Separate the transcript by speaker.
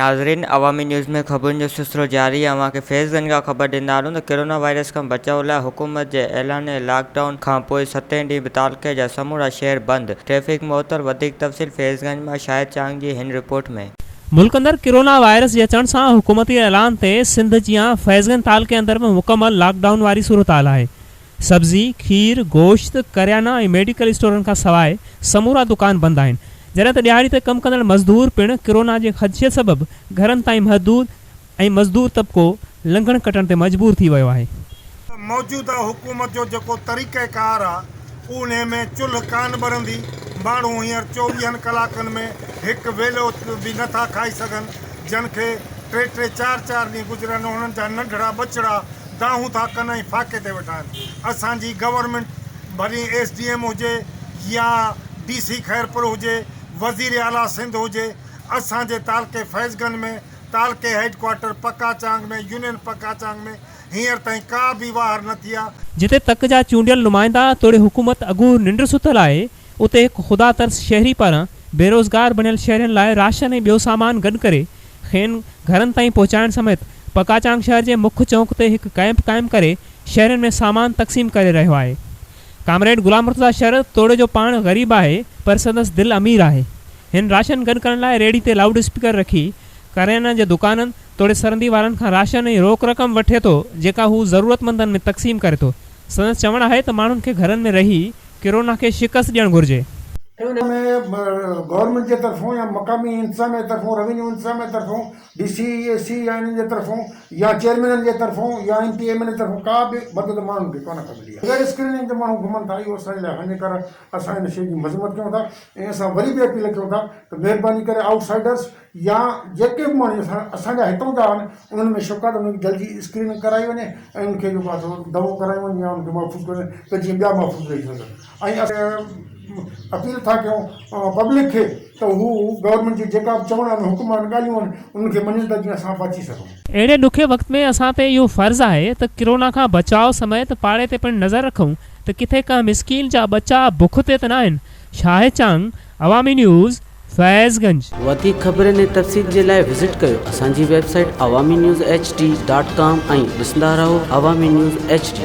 Speaker 1: ناظرين عوامي نيوز ۾ خبرن جو سلسلو جاري آهي اوهان کي فيض گنج کان خبر ڏيندا هلون ته ڪرونا وائرس کان بچاء لاء حڪومت جي اعلان لاڪ ڊائون کان پوء ستين ڏينهن به تعلقي جا سمورا شهر بند ٽريفڪ معطل وڌيڪ تفصيل فيض گنج مان شاهد چانگ جي هن رپورٽ ۾.
Speaker 2: ملڪ اندر ڪرونا وائرس جي اچڻ سان حڪومتي اعلان تي سنڌ جيان فيض گنج تعلقي اندر به مڪمل لاڪ ڊائون واري صورتحال آهي سبزي، کير، گوشت، ڪريانا ۽ ميڊيڪل اسٽورن کان سواء سمورا دڪان بند آهن، جڏهن ته ڏهاڙي تي ڪم ڪندڙ مزدور پڻ ڪرونا جي خدشي سبب گهرن تائين محدود ۽ مزدور طبقو لنگهڻ ڪٽڻ تي مجبور ٿي ويو آهي.
Speaker 3: موجوده حڪومت جو جيڪو طريقه ڪار آ انهي ۾ چلهه ڪانه ٻرندي، ماڻهو هينئر چوويهن ڪلاڪن ۾ هڪ ويلو به نه ٿا کائي سگهن، جن کي ٽي ٽي چار چار ڏينهن گذريل انهن جا ننڍڙا ٻچڙا دانهون ٿا ڪن ۽ فاقي تي ويٺا آهن اسان جي گورنمينٽ ڀلي ايس ڊي ايم هجي يا ڊي سي خيرپور هجي وزير اعليٰ سنڌ هجي اسان جي تعلقي فيض گنج ۾ تعلقي هيڊ ڪوارٽر پڪا چانگ ۾ يونين پڪا چانگ ۾ هينئر تائين ڪا به واهر نه ٿي آ.
Speaker 2: جتي تڪ جا چونڊيل نمائندا توڙي حڪومت اگهور ننڊ ستل آهي اتي هڪ خدا ترس شهري پاران بيروزگار بڻيل شهرين لاء راشن ۽ ٻيو سامان گڏ ڪري کين گهرن تائين پهچائڻ سميت پڪاچانگ شهر جي مک چونڪ تي هڪ ڪئمپ قائم ڪري شهرين ۾ سامان تقسيم ڪري رهيو آهي. ڪامريڊ غلام مرتضيٰ شر توڙي جو پاڻ غريب آهي پر سندس دل امير آهي. هن راشن گڏ ڪرڻ لاء ريڙهي تي لائوڊ اسپيڪر رکي ڪريانه جي دڪانن توڙي سرندي وارن کان راشن ۽ روڪ رقم وٺي ٿو جيڪا هو ضرورتمندن ۾ تقسيم ڪري ٿو. سندس چوڻ آهي ته ماڻهن کي گهرن ۾ رهي ڪرونا کي شڪست ڏيڻ گهرجي.
Speaker 4: ان ۾ گورنمينٽ جي طرفون يا مقامي انتظاميه جي طرفون روينيو انتظاميه جي طرفون ڊي سي اي سي يا انهن جي طرفون يا چيئرمينن جي طرفون يا ايم پي ايم اين جي طرفون ڪا به مدد ماڻهن کي ڪونه ڪا ملي آهي. بغير اسڪريننگ جي ماڻهو گهمن ٿا اهو اسان جي لاء هاڃيڪار آهي اسان ان شيء جي مذمت ڪيون ٿا ۽ اسان وري به اپيل ڪيون ٿا ته مهرباني ڪري آئوٽ سائيڊرس يا جيڪي به ماڻهو اسان اسان جا هتون جا آهن انهن ۾ شڪ آهي ته انهن کي جلدي اسڪريننگ ڪرائي وڃي ۽ انهن کي جيڪو آهي سو دعوو ڪرايو وڃي يا انهن کي محفوظ ڪيو وڃي ته جيئن ٻيا محفوظ رهي سگهن ۽ اسان اپيل ٿا ڪيون پبلڪ کي ته هو گورنمينٽ جي جيڪا به چوڻ آهن حڪم آهن ڳالهيون آهن انهن کي مڃين ته جيئن اسان بچي سگهون.
Speaker 2: اهڙي ڏکي وقت ۾ اسان تي اهو فرض آهي ته ڪرونا کان بچاء سميت پاڙي تي پڻ نظر رکون ته ڪٿي ڪنهن مسڪين جا ٻچا بک تي ته ناهن، شاهد چانگ، عوامي نيوز، فيض گنج.
Speaker 5: وڌيڪ خبرن ۽ تفصيل جي لاء وزٽ ڪيو اسان جي website Awami news H D dot com ۽ ڏسندا رهو عوامي نيوز ايڇ ڊي.